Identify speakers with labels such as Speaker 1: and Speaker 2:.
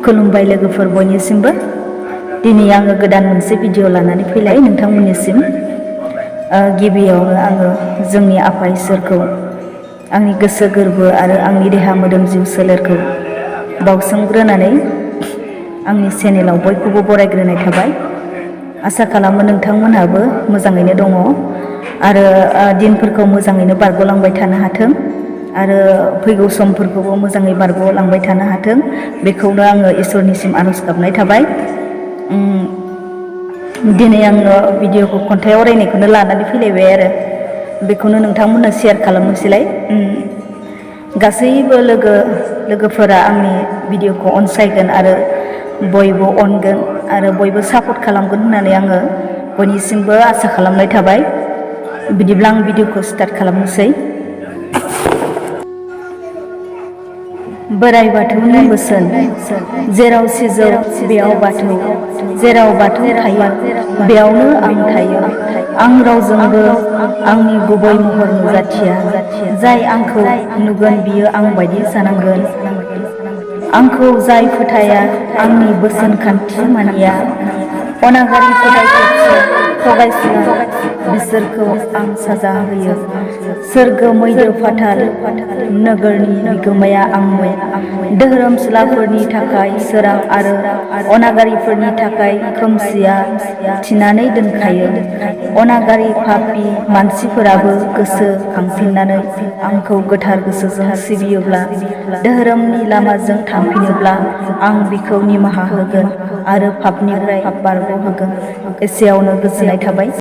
Speaker 1: खुलुमबाय लोगोफोर बयनिसिमबो। दिनै आङो गोदान मोनसे भिडिअ लानानै फैलाय नोंथांमोननिसिम। गिबियावनो आङो जोंनि आफा इसोरखौ आंनि गोसो गोरबो आरो आंनि देहा मोदोम जिउ सोलेरखौ बावसोमग्रोनानै आंनि चेनेलाव बयखौबो बरायग्रोनाय थाबाय। आसा खालामो नोंथांमोनहाबो मोजाङैनो दङ आरो दिनफोरखौ मोजाङैनो बारग'लांबाय थानो हाथों आरो फैगौ समफोरखौबो मोजाङै बारग'लांबाय थानो हाथों, बेखौनो आङो इसोरनिसिम आरज गाबनाय थाबाय। दिनै आङो भिडिअखौ खन्थाइ आवरायनायखौनो लानानै फैलायबाय आरो बेखौनो नोंथांमोननो शेयार खालामनोसैलाय। गासैबो लोगोफोरा आंनि भिडिअखौ अनसायगोन आरो बयबो अनगोन आरो बयबो सापर्ट खालामगोन होननानै आङो बयनिसिमबो आसा खालामनाय थाबाय। बिदिब्ला आं भिडिअखौ स्टार्ट खालामनोसै। बोराइ बाथौनि बोसोन। जेराव सिजौ बेयाव बाथौ, जेराव बाथौ थायो बेयावनो आं थायो। आं रावजोंबो आंनि गुबै महर नुजाथिया। जाय आंखौ नुगोन बियो आं बायदि जानांगोन। आंखौ जाय फोथाया, आंनि बोसोन खान्थि मानिया, अनागारि फोथायथिखौ थगायसुला बिसोरखौ आं साजा होयो। सोरगो मैदो फाथाल नोगोरनि बिगोमाया आंनो। धोरोमसुलाफोरनि थाखाय सोरां आरो अनागारिफोरनि थाखाय खोमसिया थिनानै दोनखायो। अनागारि पापी मानसिफोराबो गोसो खांफिननानै आंखौ गोथार गोसोजों सिबियोब्ला, धोरोमनि लामाजों थांफिनोब्ला आं बिखौ निमाहा होगोन आरो पापनिफ्राय बारग'होगोन। एसेयावनो गोजोननाय थाबाय।